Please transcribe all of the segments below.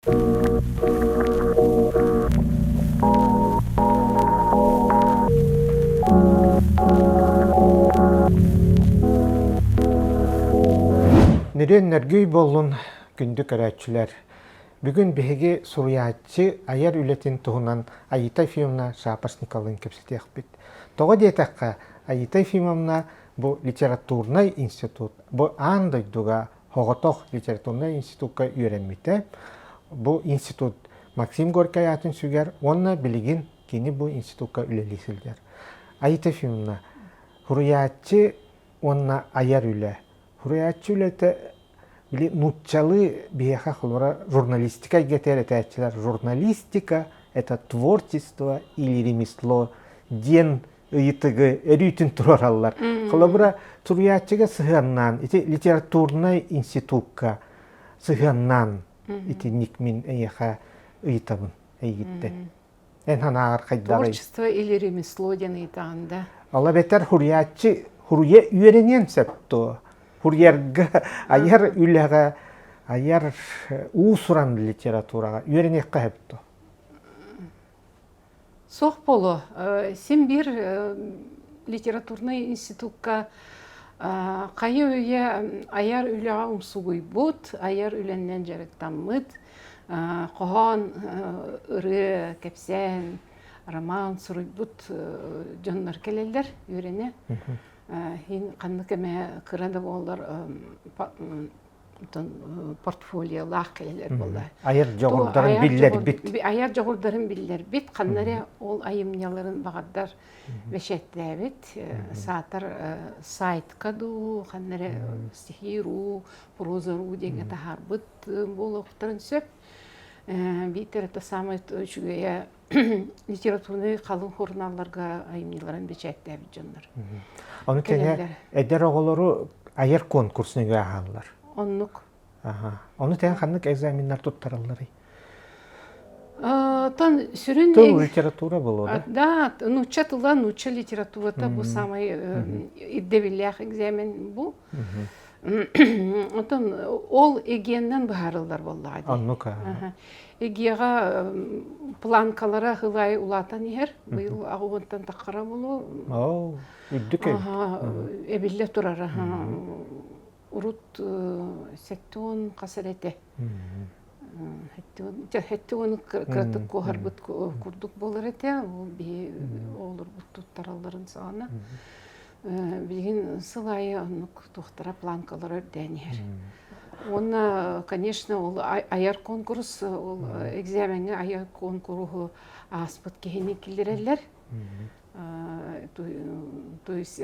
Нөрүөн нөргүй буоллун күндү көрөөччүлэр. Бүгүн биһиги суруйааччы айар үлэтин туһунан Аита Ефимовна Шапошниковалыын кэпсэтиэхпит. Тоҕо диэтэххэ, Аита Ефимовна бу литературнай институт, бу аан дойдуга Соҕотох литературнай институкка үөрэммитэ. Бу институт Максим Горькай аатын сүгэр уонна билигин кини бу институкка үлэлии сылдьар. Аита Ефимовна, суруйааччы уонна айар үлэ. Суруйааччы үлэтэ били нууччалыы биһиэхэ холобура журналистика эйгэтигэр этээччилэр журналистика это творчество или ремесло диэн ыйытыгы өрүүтүн туруораллар. Холобура, суруйааччыга сыһыаннаан, ити литературнай институкка сыһыаннаан итинник мин эйиэхэ ыйытабын эйигиттэн. Эн санааҕар хайдаҕый? Творчество или ремесло диэн ыйытаҕын да? Ол эбэтэр суруйааччы суруйа үөрэниэн сөп дуо? Суруйарга, айар үлэҕэ, айар уус-уран литератураҕа үөрэниэххэ сөп дуо? Суох буолуо. Син биир литературнай институкка хайы-үйэ айар үлэҕэ умсугуйбут, айар үлэннэн дьарыктаммыт, хоһоон, ырыа, кэпсээн, роман суруйбут дьоннор кэлэллэр үөрэнэ. Иһин ханнык эмэ кыра да буоллар Оттон портфолиолаах кэлэлэр буолла. Айар дьоҕурдарын биллэрбит. Айар дьоҕурдарын биллэрбит, ханна эрэ ол айымньыларын баҕардар бэчээттээбит, саатар сайтка дуу, ханна эрэ стихи.ру, проза.ру диэҥҥэ таһаарбыт буолуохтарын сөп. Биитэр это самое үчүгэйэ литературнай халыҥ сурунаалларга айымньыларын бэчээттээбит дьоннор. Ону тэҥэ эдэр оҕолору айар конкурс нөҥүө ааһаллар. Оннук. Аха. Ону тэҥэ ханнык экзаменнар туттаралларый? Тон сүрүн Тыл литература болуо да? Да, нуучча тыла, нуучча литературата бу самай ирдэбиллээх экзамен бу. Оттон ол эгиэннэн быһаарыллар буоллаҕа дии. Оннук. Эгиэҕэ планкалара хылай улаатан иһэр. Быйыл аҕуһунтан таххара буолуо. Оо, үрдүк эбит. Эбиллэ турар. Урут 70 хас эрэ этэ. 70 кыратык куоһарбыт курдук буолар этэ. Ол биһи оҕолорбут туттаралларын саҕана. Билигин сыл аайы оннук туохтара планкалара үрдээн иһэр. Уонна, конечно, ол айар конкурс, ол экзамеҥҥа айар куонкуруһу ааспыт киһини киллэрэллэр. То есть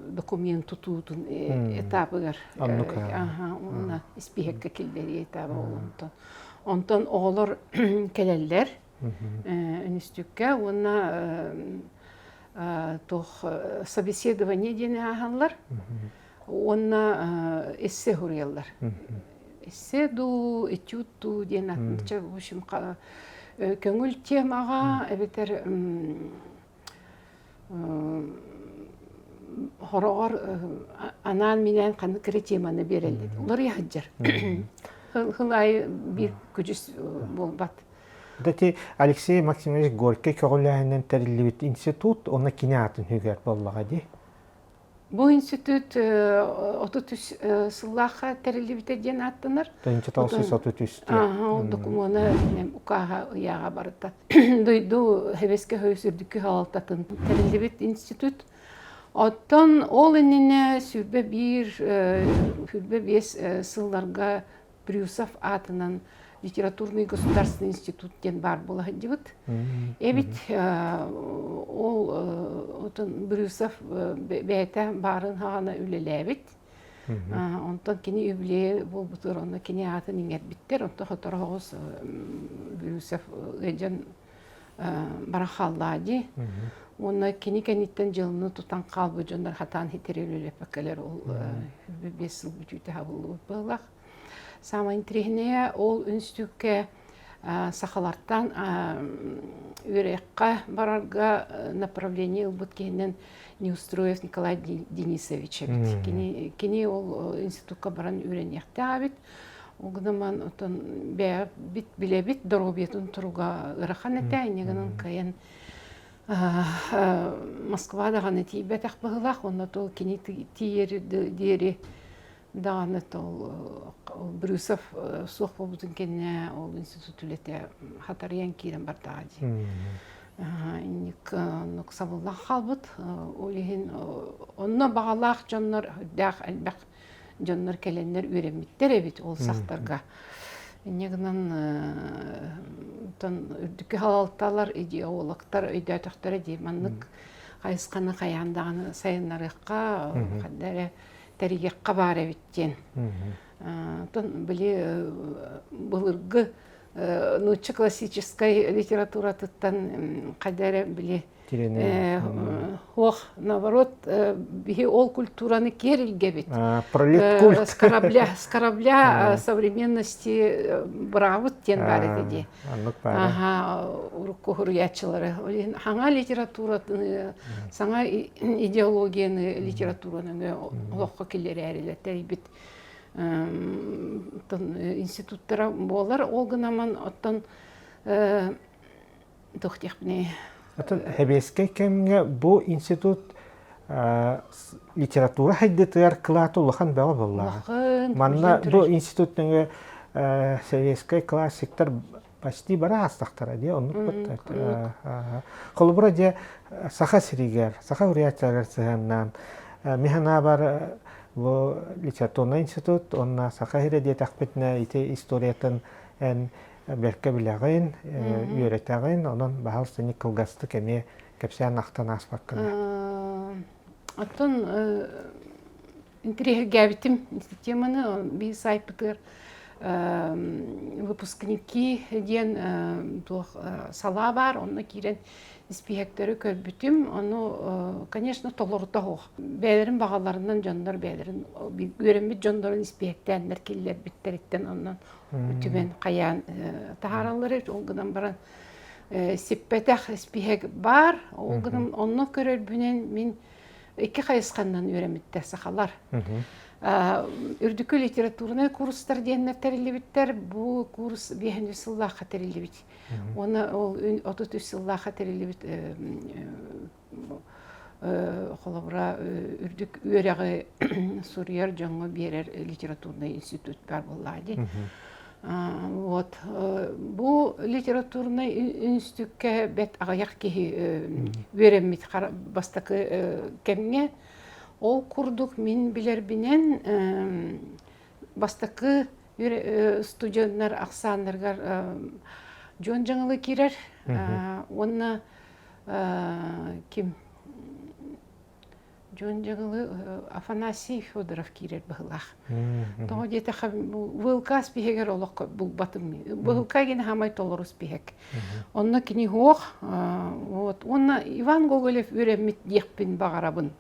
документ тутуутун этабыгар уонна испииһэккэ киллэрии этаба ол онтон. Онтон оҕолор кэлэллэр үнүстүүккэ уонна туох собеседование диэни ааһаллар уонна эссе суруйаллар. Эссе дуу, этюд дуу диэн атын в общем көҥүл темаҕа эбэтэр хороҕор анаан-минээн ханнык эрэ теманы биэрэллэр. Уларыйа сылдьар. Хыл аайы биир күдьүс буолбат. Ити Алексей Максимович Горькай көҕүлээһинэн тэриллибит институт уонна кини аатын үгэр буоллаҕа дии. Бу институт 33 сыллаахха тэриллибитэ диэн ааттанар. 1933 Ол докумуона укааһа ыйааҕа барыта. Дойду Сэбиэскэй Союз үрдүкү салалтатын тэриллибит институт. Оттон ол иннинэ 21, 25 сылларга Брюсов аатынан литературный государственный институт диэн баар буола сылдьыбыт. Эбит ол отон Брюсов бэйэтэ баарын хаҕана үлэлээбит. Онтон кини үбүлүөйэ буолбутугар онно кини аатын иҥэрбиттэр. Онтон сотору соҕус Брюсов ыалдьан баран хааллаҕа дии. Уонна кини кэнниттэн дьылыны тутан хаалбыт дьоннор хатаан хитири үлэлэппэккэлэр ол 5 сыл бүтүүтэ хабыллыбыт быһыылаах. Саамай интэриэһинэйэ ол үнстүүккэ сахалартан үөрэххэ барарга направление ылбыт киһинэн Неустроев Николай Денисович эбит. Кини, кини ол институкка баран үөрэниэхтээх эбит. Ол гынан отон бэйэбит билэбит доруобуйатын туруга ыарахан этэ, инньэ гынан кыайан Москва даҕаны тиийбэтэх быһыылаах, онно то кини тиийэр диэри даҕаны ол Брюсов суох буолбутун кэннэ ол институт үлэтэ хатарыйан киирэн бардаҕа дии. Инник оннук сабыллан хаалбыт. Ол иһин онно баҕалаах дьоннор үрдээх элбэх дьоннор кэлэннэр үөрэммиттэр эбит ол сахтарга. Инньэ гынан оттон үрдүкү салалталар, идеологтар өйдөөтөхтөрө дии маннык хайысханы хайаан даҕаны сайыннарыахха, ханна эрэ тэрийиэххэ баар эбит диэн. Оттон били былыргы нуучча классическай литературатыттан хайда эрэ били Ох, наоборот, биһи ол культураны киэр илгэбит. Пролеткульт. С корабля, с корабля современности быраабыт диэн баар этэ дии. Ага, урукку суруйааччылары. Саҥа литератураны, саҥа идеологияны литератураны олоххо киллэрээрилэр тэрийбит институттара буолар. Ол гынан оттон туох диэхпиний Атын сэбиэскэй кэмҥэ бу институт литература хайдытыгар кылаата улахан бөҕө буоллаҕа. Манна бу институт нөҥүө сэбиэскэй классиктар почти бара аастахтара дии оннук Холобура дьэ Саха сиригэр, саха уруйааччыларыгар сыһыаннаан мин санаабар бу литературнай институт уонна Саха сирэ диэтэхпитинэ ити историятын эн бэркэ билэҕин, үөрэтэҕин, онон баһаалыста кылгастык эмиэ кэпсээн ахтан ааспаккын. Оттон интэриэһиргээбитим теманы биир сайтпытыгар выпускники диэн туох салаа баар, онно киирэн испииһэктэри көрбүтүм. Ону, конечно, толорута суох. Бэйэлэрин баҕаларынан дьоннор бэйэлэрин үөрэммит дьоннорун испииһэктээннэр киллэрбиттэриттэн онон түмэн хайаан таһаараллар эбит. Ол гынан баран сиппэтэх испииһэк баар. Ол гынан онно көрөрбүнэн мин икки хайысханнан үөрэммиттэр сахалар. Үрдүкү литературнай курстар диэннэр тэриллибиттэр. Бу курс биэһин үс сыллаахха тэриллибит. Уонна ол 33 сыллаахха тэриллибит холобура үрдүк үөрэҕи суруйар дьоҥҥо биэрэр литературнай институт баар буоллаҕа дии. Вот бу литературнай институкка бэт аҕыйах киһи үөрэммит бастакы кэмҥэ. Ол курдук мин билэрбинэн бастакы студеннар ахсааннарыгар Дьуон Дьаҥылы киирэр уонна ким Дьон Дьаҥылы Афанасий Федоров киирэр быһыылаах. Тоҕо диэтэххэ ВЛК спиһэгэр олох булбатым. ВЛК гин хаамай толору спиһэк. Онно кини суох. Вот. Уонна Иван Гоголев үөрэммит диэхпин баҕарабын.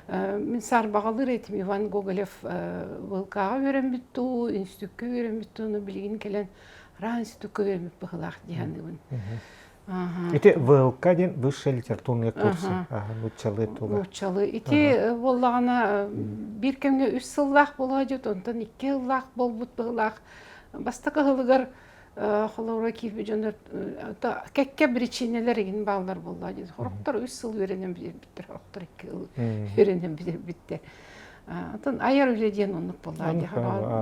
Мин саарбаҕалыыр этим Иван Гоголев ВЛК-ҕа үөрэммит дуу, институкка үөрэммит дуу, но билигин кэлэн ран институкка үөрэммит быһыылаах дии саныыбын. Ити ВЛК диэн высшие литературные курсы нууччалыы тула. Нууччалыы. Ити буоллаҕына биир кэмҥэ үс сыллаах буолуо дьит, онтон икки сыллаах буолбут быһыылаах. Бастакы сылыгар холобура киирбит дьоннор кэккэ причинэлэр игин бааллар буолла дии. Сорохтор үс сыл үөрэнэн бүтэрбиттэр, сорохтор икки сыл үөрэнэн бүтэрбиттэр. Атын айар үлэ диэн оннук буолла дии.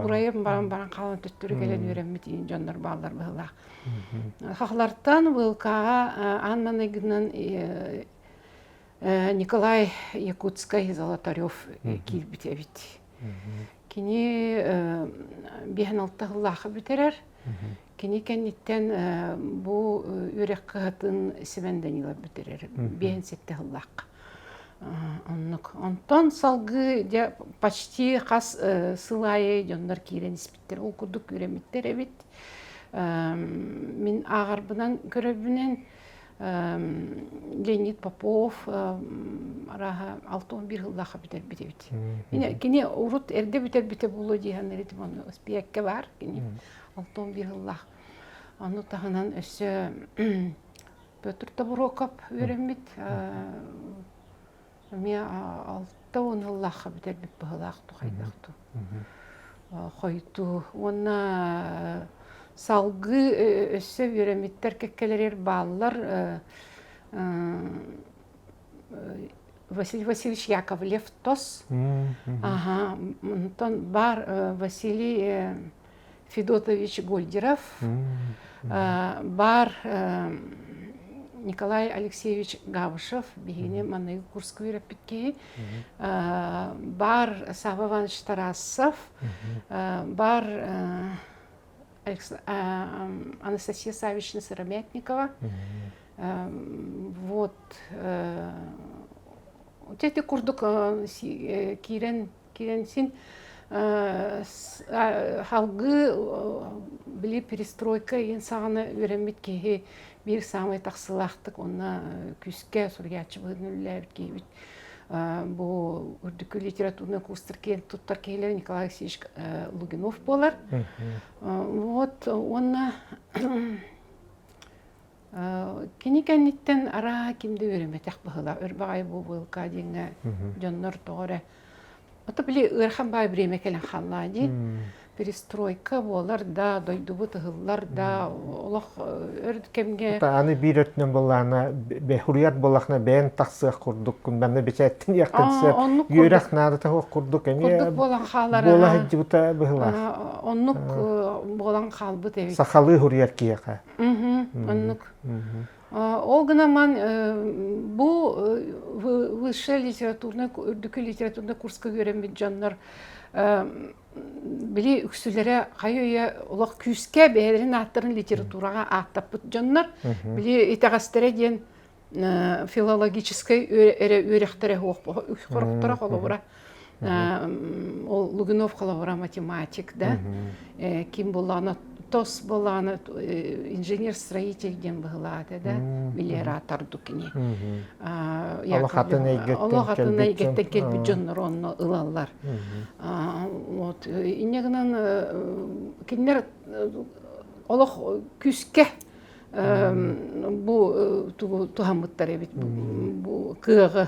Бурайым баран баран хаалан төттөрү кэлэн үөрэммит дьоннор бааллар быһыылаах. Хахлартан ВЛК-ҕа аан маҥнайгынан Николай Якутскай Золотарев киирбит эбит. Кини биэһэн алта сыллаахы бүтэрэр. Кини кэнниттэн бу үөрэх кыһатын Семен Данилов бүтэрэр. Биэһэн сэттэ сыллаахха. Оннук. Онтон салгыы дьэ почти хас сыл аайы дьоннор киирэн испиттэр. Ол курдук үөрэммиттэр эбит. Мин ааҕарбынан көрөрбүнэн Леонид Попов арааһа 61 сыллаахха бүтэрбит эбит. Кини урут эрдэ бүтэрбитэ буолуо дии саныыр этим ону спиэккэ баар кини 61 сыллаах. Ону таһынан өссө Петр Тобуроков үөрэммит Эмиэ 60 сыллаахха бүтэрбит быһыылаах дуу, хайдах дуу. Хойутуу уонна салгыы өссө үөрэммиттэр кэккэлэригэр бааллар Василий Васильевич Яковлев тос. Аха, онтон бар Василий Федотович Гольдеров, бар Николай Алексеевич Габышев, биһигини манныгы курска үөрэппит киһи, бар Савва Иванович Тарасов, бар Анастасия Савична Сыромятникова. Вот ити курдук киирэн киирэн син салгыы били перестройка иһин саҕана үөрэммит киһи биир саамай тахсыылаахтык уонна күүскэ суруйааччы быһыытынан үлэлээбит киһибит бу үрдүкү литературнай курстар киэн туттар киһилэрэ Николай Алексеевич Лугинов буолар. Вот уонна Кини кэнниттэн арааһа ким да үөрэммэтэх быһыылаах. Өр баҕайы бу ВЛК диэҥҥэ дьоннор тоҕо эрэ Ото били ыарахан баай бириэмэ кэлэн хааллаа дии. Перестройка буолар да, дойдубут ыһыллар да, олох өр кэмҥэ Аны биир өттүнэн буоллаҕына, хуруйар буоллахына бэйэн тахсыах курдуккун, манна бэчээттиниэххин сөп. Оннук Үөрэх наадата суох курдук эмиэ курдук буолан хаалар. Буола сылдьыбыта быһыылаах. Оннук буолан хаалбыт эбит. Сахалыы хуруйар киһиэхэ. Оннук. Ол гынан бу высшая литературная үрдүкү литературнай курска үөрэммит дьоннор били үксүлэрэ хайы үйэ олох күүскэ бэйэлэрин ааттарын литератураҕа ааттаппыт дьоннор били итэҕэстэрэ диэн филологическай эрэ үөрэхтэрэ сорохторо холобура ол Лугинов холобура математик да ким буоллаҕына тос буоллаҕына инженер-строитель диэн быһылаата да мелиоратор кини олох атын олох атын эйгэттэн кэлбит дьоннор онно ылаллар вот инньэ гынан кинилэр олох күүскэ бу тугу туһаммыттар эбит бу кыаҕы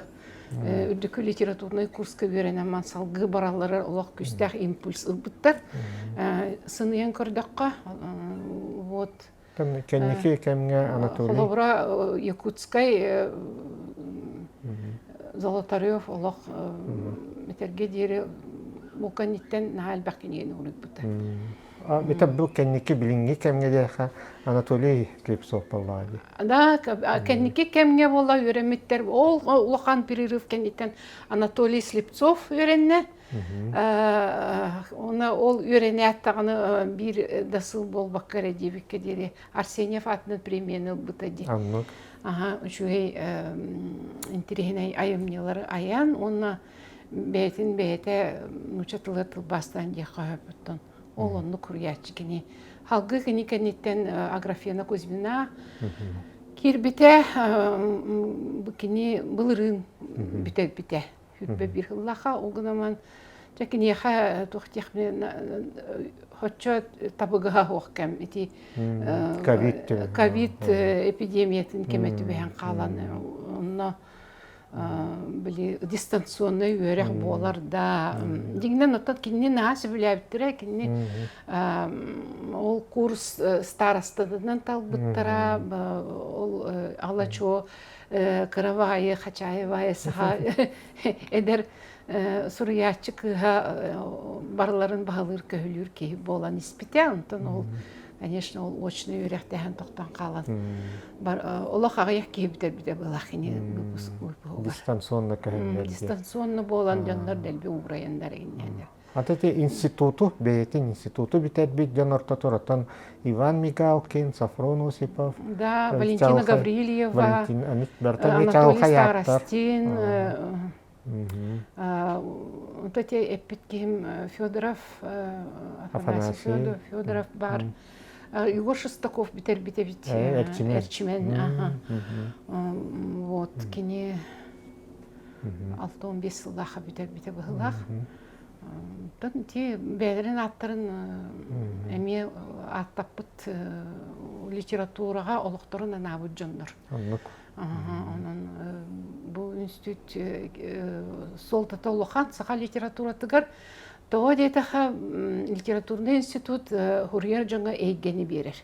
үрдүкү литературнай курска үөрэнэн ман салгыы бараллара олох күүстээх импульс ылбыттар сыныйан көрдөххө вот кэнники кэмҥэ Анатолий холобура Якутскай Золотарев олох этэргэ диэри бу кэнниттэн наһаа элбэх кинигэни уруйбута Это бу кэнники билиҥҥи кэмҥэ диэхэ Анатолий Слепцов буоллаҕа дии. Да, кэнники кэмҥэ буолла үөрэммиттэр. Ол улахан перерыв кэнниттэн Анатолий Слепцов үөрэннэ. Оны ол үөрэнээт даҕаны биир да сыл буолбакка эрэ диэбиккэ диэри Арсеньев аатынан премияны ылбыта дии. Оннук. Аха, үчүгэй интириэһинэй айымньылары айан уонна бэйэтин бэйэтэ нуучча тылыгар тылбаастаан диэххэ сөп Ол оннук суруйааччы кини. Халгыы кини кэнниттэн Аграфена Кузьмина киирбитэ, кини былырыын бүтэрбитэ. Хүрбэ биир сыллаха, ол гынан дьэ киниэхэ туох диэхпинэ хоччо табыгаһа суох кэм ити ковид эпидемиятын кэмэ түбэһэн хаалан онно били дистанционнай үөрэх буолар да дьиҥинэн оттон кинини наһаа сөбүлээбиттэрэ кинини ол курс старостатынан талбыттара ол ала-чуо кыра баайы хачаайы баайы саха эдэр суруйааччы кыыһа барыларын баһылыыр көһүлүүр киһи буолан испитэ онтон ол конечно ол очно үөрэхтэһэн тохтон хаалан олох аҕыйах киһи бүтэрбитэ буолаах кини выпуһугар дистанционно көһөннөр дистанционно буолан дьоннор дэлби уурайаннар иннэнэр Ата ити институту, бэйэтин институту бүтэрбит дьон ортотугар оттон Иван Мигалкин, Софрон Осипов, да, Валентина Гаврильева, Валентин, Анатолий Старостин, Вот эти эппит киһим Федоров, Афанасий Федоров бар. Егор Шестаков бүтэрбит эбит. Эрчимен. Вот кини 6-15 сыллаахха бүтэрбитэ быһыылаах. Оттон ити бэйэлэрин ааттарын эмиэ ааттаппыт литератураҕа олохторун анаабыт дьоннор. Оннук. Онон бу институт суолтата улахан саха литературатыгар. Тоҕо диэтэххэ, литературнай институт суруйар дьоҥҥо эйгэни биэрэр.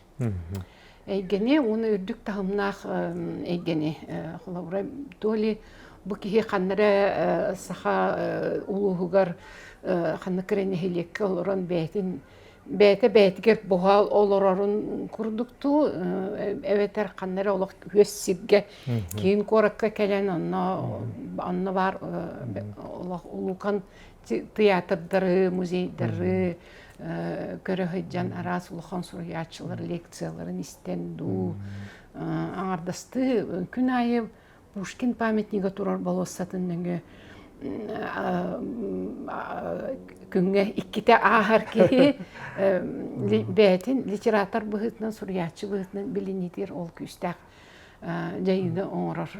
Эйгэни уонна үрдүк таһымнаах эйгэни. Холобура, то ли бу киһи ханна эрэ саха улууһугар ханнык эрэ нэһилиэккэ олорон бэйэтин бэйэтэ бэйэтигэр буһа олорорун курдуктуу эбэтэр ханна эрэ олох үөс сиргэ киин куоракка кэлэн онно онно баар олох улуукан тыйаатырдары, музейдары көрө сылдьан араас улахан суруйааччылар лекцияларын истэн дуу аҥардастыы күн аайы Пушкин памятнига турар болуоссатын нөҥүө күҥҥэ иккитэ ааһар киһи бэйэтин литератор быһыытынан суруйааччы быһыытынан билиниитигэр ол күүстээх дьайыыны оҥорор.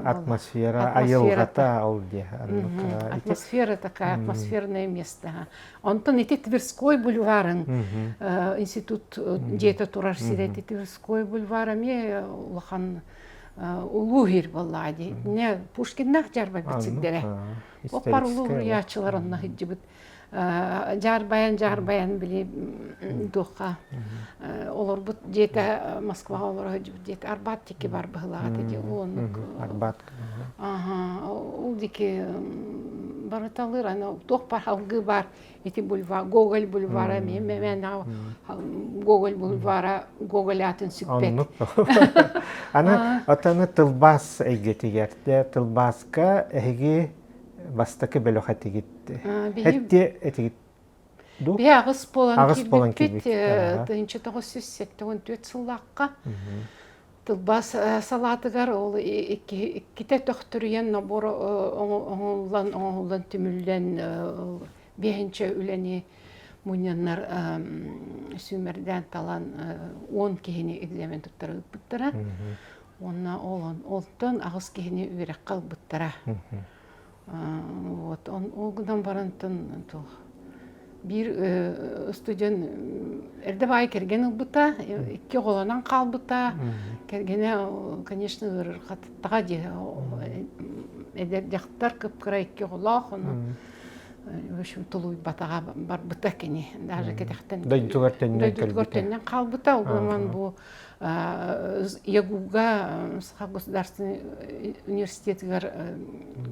Атмосфера, айылҕата ол диэ. Атмосфера такая, атмосферное место. Онтон ити Тверской бульварын институт дьиэтэ турар сирэ ити Тверской бульвар эмиэ улахан улуу иһир буоллаҕа дии. Не Пушкиннаах дьаарбайбыт сирдэрэ. Оппар улуу уруйааччылар онно сылдьыбыт. Дьаарбайан-дьаарбайан били туохха олорбут дьиэтэ Москваҕа олоро сылдьыбыт дьиэтэ Арбат диэки бар быһыылаах этэ дии оннук Арбат ол диэки барыталыыр аны туох бар алгыы бар ити бульвар Гоголь бульвара эмиэ мээнэҕэ Гоголь бульвара Гоголь аатын сүкпэт Оннук. Аны отону тылбаас эйгэтигэр тылбааска эһиги бастакы бөлөх этигит. Эттиэ этигит ду? Биһи аҕыс буолан Аҕыс буолан киирбиппит киирбит. 1974 сыллаахха. Тылбаас салаатыгар ол иккитэ төхтүрүйэн набор оҥоһуллан оҥоһуллан түмүллэн биэһинчэ үлэни мунньаннар сүүмэрдээн талан 10 киһини экзамен туттара ыыппыттара. Уонна ол онтон аҕыс киһини үөрэххэ ылбыттара. Вот ол гынан барантан туох биир студент эрдэ баай кэргэн ылбыта, икки оҕолонон хаалбыта. Кэргэнэ, конечно, ыарырҕаттаҕа дии. Эдэр дьахтар кып-кыра икки оҕолоох, ону в общем, тулуйбатаҕа барбыта кини. Даже кэтэхтэн Дойдутугар төннөн дойдутугар кэлбитэ. төннөн хаалбыта. Ол гынан бу ЯГУга Саха государственный университетыгар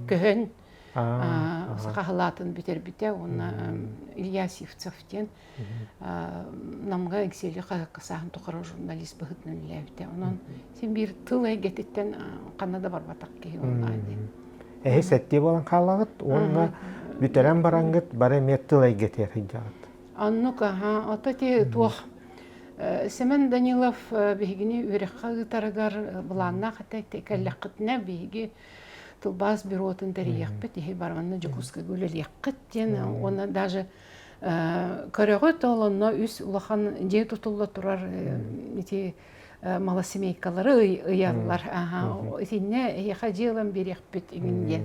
көһөн саха халаатын бүтэрбитэ уонна Илья Сивцев диэн Намга Эҥсиэли хаһыакка сааһын тухары журналист быһыытынан үлэлээбитэ. Онон син биир тыл эйгэтиттэн ханна да барбатах киһи буоллаҕа дии. Эһи сэттиэ буолан хаалаҕыт уонна бүтэрэн бараҥҥыт бары эмиэ тыл эйгэтигэр сылдьаҕыт. Оннук аха ото ти туох Сэмэн Данилов биһигини үөрэххэ ыытарыгар былааннаах этэ кэллэххитинэ биһиги тылбаас бюротун тэрийиэхпит иһи баранна Дьокуускайга үлэлиэххит диэн уонна даже көрөҕүт ол онно үс улахан дьиэ тутулла турар ити малосемейкалары ыйаллар итиннэ эһиэхэ дьиэ ылан биэриэхпит иҥин диэн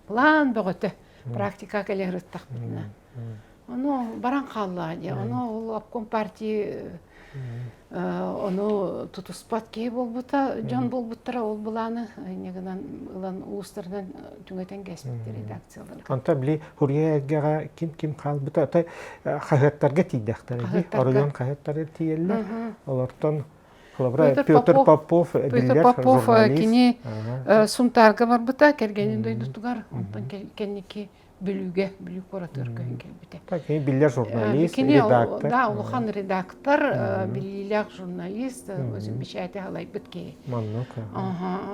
план бөҕөтө практика кэлэ сырыттахпытына Ону баран хаалла дии. Ону ол обком партии ону тутуспат киһи буолбута, дьон буолбуттара ол былааны инньэ гынан ылан улуустарынан түҥэтэн кээспиттэр редакцияларга. Онто били Хурье эргэҕэ ким-ким хаалбыта ата хаһыаттарга тиийдэхтэрэ дии. Оройуон хаһыаттары тиийэллэр. Олортон Холобура Петр Попов Петр Попов кини Сунтаарга барбыта, кэргэнин дойдутугар. Онтон кэнники Бүлүүгэ, Бүлүү куоратыгар көһөн кэлбитэ. Кини биллэр журналист, Кини редактор. да, улахан редактор, биллиилээх журналист, өзүн бэчээти халайбыт киһи. Маннык.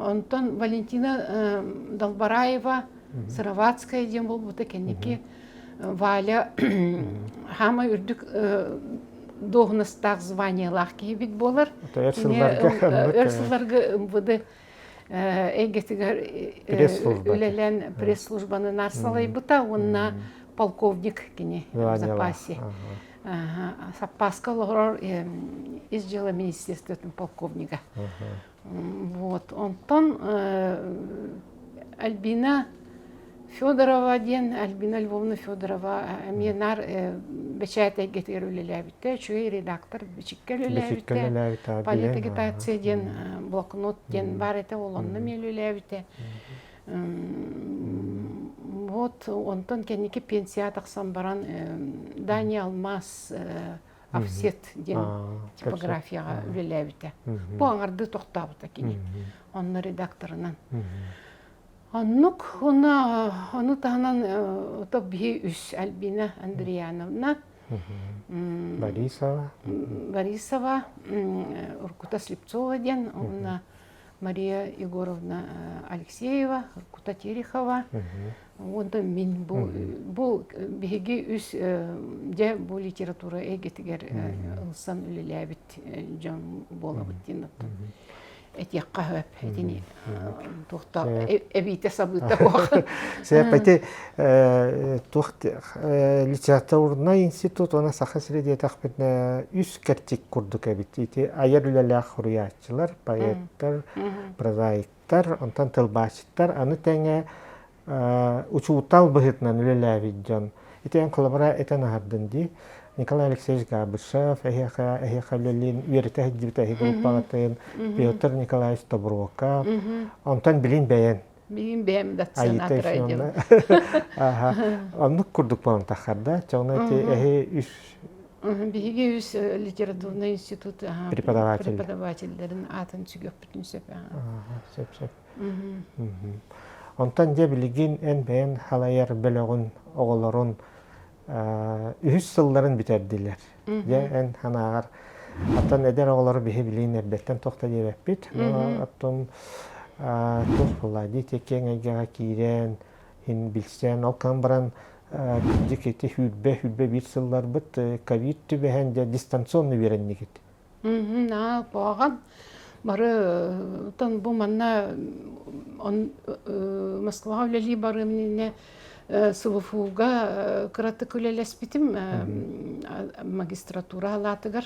Онтон Валентина Далбараева Сыроватская диэн буолбута кэнники Валя хаамай үрдүк дуоһунастаах званиелаах киһибит буолар. Өр сылларга өр сылларга МВД эйгэтигэр үлэлээн пресс-службаны наар салайбыта уонна полковник кини в запасе. Саппааска олорор ис дьыала министерствотын полковнига. Вот. Онтон Альбина Федорова диэн Альбина Львовна Федорова эмиэ наар бэчээт эйгэтигэр үлэлээбитэ, үчүгэй редактор бичиккэ үлэлээбитэ, политагитация диэн блокнот диэн баар этэ, ол онно эмиэ үлэлээбитэ. Вот онтон кэнники пенсия тахсан баран Дани Алмаз Офсет диэн типографияҕа үлэлээбитэ. Бу аҥардыы тохтообута кини. Онно редакторынан. Оннук уонна ону таһынан ото биһи үс Альбина Андриановна Борисова Борисова Уркута Слепцова диэн уонна Мария Егоровна Алексеева, Уркута Терехова Онтон мин бу бу биһиги үс дьэ бу литература эйгэтигэр ылсан үлэлээбит дьон буолабыт диэн оттон этиэххэ сөп итини туохта эбиитэ сабыыта буох. Сөп ити туох литературнай институт уонна Саха сирэ диэтэхпитинэ үс кэрчик курдук эбит. Ити айар үлэлээх суруйааччылар, поэттар, прозаиктар, онтон тылбаасчыттар аны тэҥэ учуутал быһыытынан үлэлээбит дьон. Ити эн холобура этэн аһардын дии. Николай Алексеевич Габышев эһиэхэ эһиэхэ үлэлиин үөрэтэ сылдьыбыт эһиги группаҕытын Петр Николаевич Тобуруокап онтон билин бэйэн Билин бэйэм доцент аатырайдым. Оннук курдук буолан таххар да чоҥно ити эһи үс Биһиги үс литературный институт преподаватель преподавателлэрин аатын сүгүөхпүтүн сөп. Сөп сөп. Онтон дьэ билигин эн бэйэн халайар бөлөҕүн оҕолорун үһүс сылларын бүтэрдилэр. Дьэ эн санааҕар оттон эдэр оҕолору биһи билигин эрдэттэн туох да диэбэппит. Оттон туох буолла дии киэҥ эйгэҕэ киирэн иһин билсэн ол кан баран кырдьык ити сүүрбэ сүүрбэ биир сылларбыт ковид түбэһэн дьэ дистанционно үөрэннигит. Аа, куһаҕан. Бары оттон бу манна он Москваҕа үлэлии барыам иннинэ СВФУ-га кыратык үлэлэспитим магистратура алаатыгар.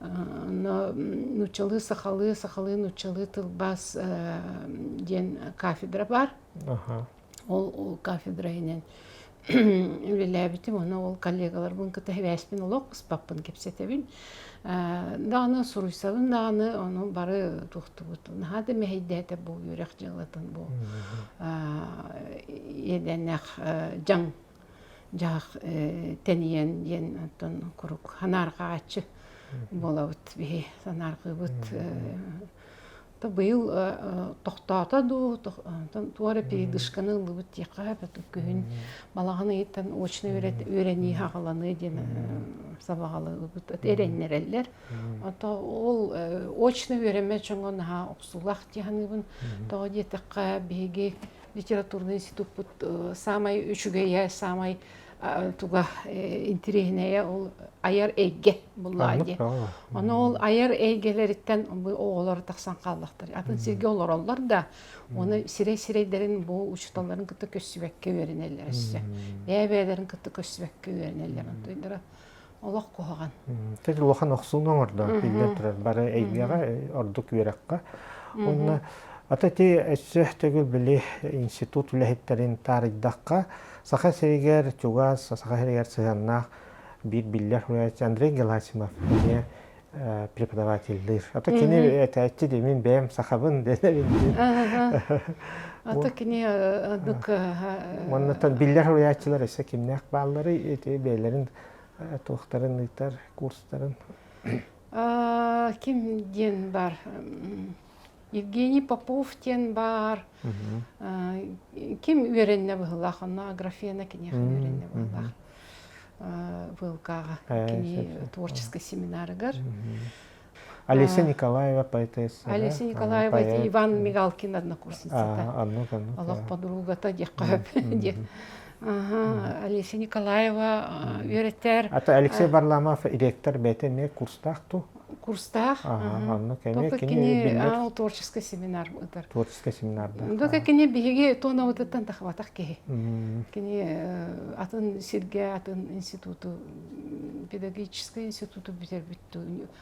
Онно нууччалыы, сахалыы, сахалыы, нууччалыы тылбаас диэн кафедра баар. Ол кафедра иһинэн үлэлээбитим, ону ол коллегаларбын кытта сибээспин олох быспаппын кэпсэтэбин. Даҕаны суруйсабын даҕаны, ону бары туохтубут. Наһаа да мэһэйдээтэ бу үөрэх дьыалатын бу иэдэнэх дьаҥ дьаһах тэнийэн диэн оттон курук санаарҕааччы буолабыт биһи санаарҕыыбыт Быйыл тохтоото дуу, туох эрэ передышканы ыллыбыт диэххэ сөп. Күһүн балаҕан ыйыттан очно үөрэнии саҕаланыа диэн сабаҕалыыбыт эрэннэрэллэр. Ото ол очно үөрэммэт дьоҥҥо наһаа охсуулаах дии саныыбын. Тоҕо диэтэххэ, биһиги литературный институппут саамай үчүгэйэ, саамай туга интириэһинэйэ ол айар эйгэ буллаҕа дии. Ону ол айар эйгэлэриттэн бу оҕолор тахсан хааллахтар. Атын сиргэ олороллор да, оны сирэй-сирэйдэрин бу учууталларын кытта көрсүбэккэ үөрэнэллэр өссө. Бэйэ-бэйэлэрин кытта көрсүбэккэ үөрэнэллэр. Онтуйдара олох куһаҕан. Тэт улахан охсууну оҥордо биллэн турар бары эйгэҕэ ордук үөрэххэ. Уонна ата ити өссө төгүл били институт үлэһиттэрин таарыйдахха Саха сиригэр чугас, Саха сиригэр сыһыаннаах биир биллэр суруйааччы Андрей Геласимов эмиэ преподавателлиир. Ата кини этээччи дии, мин бэйэм сахабын дэнэбин диир. Ата кини оннук Уонна биллэр суруйааччылар өссө кимнээх баалларый ити бэйэлэрин туохтарын ыытар курстарын? Ким диэн бар? Евгений Попов диэн баар. Ким үөрэннэ быһыылаах, онно Аграфена киниэхэ үөрэннэ быһыылаах. ВЛК-ҕа кини творческой семинарыгар. Олеся Николаева поэтесса. Олеся Николаева это Иван Мигалкин однокурсницата. Олох подругата диэххэ сөп диэн. Олеся Николаева үөрэтэр. Ата Алексей Варламов ректор бэйэтэ эмиэ курстаах ту? Курстаах. Оннук эмиэ кини биллэр. Творческий семинар ыытар. Творческий семинарда. Только кини биһиги туонабытыттан тахыбатах киһи. Кини атын сиргэ, атын институту, педагогический институту бүтэрбит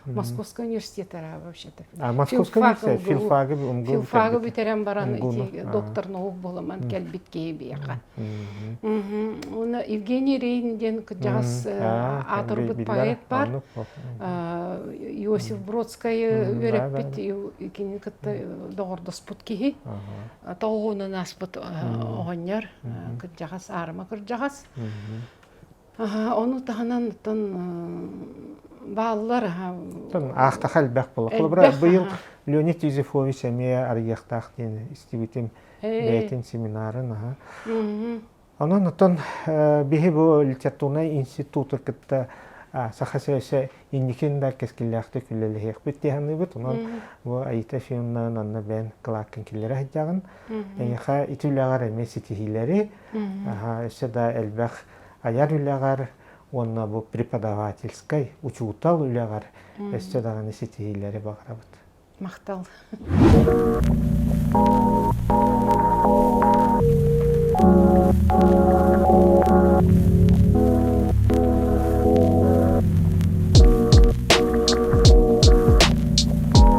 Московский университет вообще-то. А, Московский университет, филфагы МГУ Филфагы бүтэрэн баран ити доктор наук буоламан кэлбит киһи биэхэ. Уонна Евгений Рейн диэн кырдьаҕас аатырбыт поэт бар. Иосиф Бродскайы үөрэппит, кинини кытта доҕордоспут киһи. Тоҕуунан ааспыт оҕонньор, кырдьаҕас, аарыма кырдьаҕас. Ону таһынан оттон бааллар. Аахтаха элбэх буолла. Холобура, быйыл Леонид Юзефович эмиэ арыйыахтаах диэн истибитим бэйэтин семинарын. Аха. Онон оттон биһи бу литературнай институту кытта Саха сирэ инникин да кэскиллээхтик үлэлэһиэхпит дии саныыбыт. Онон бу Аита Ефимовна онно бэйэн кылааккын киллэрэ сылдьаҕын. Эйиэхэ ити үлэҕэр эмиэ ситиһиилэри, өссө да элбэх айар үлэҕэр уонна бу преподавательскай учуутал үлэҕэр өссө даҕаны ситиһиилэри баҕарабыт. Махтал.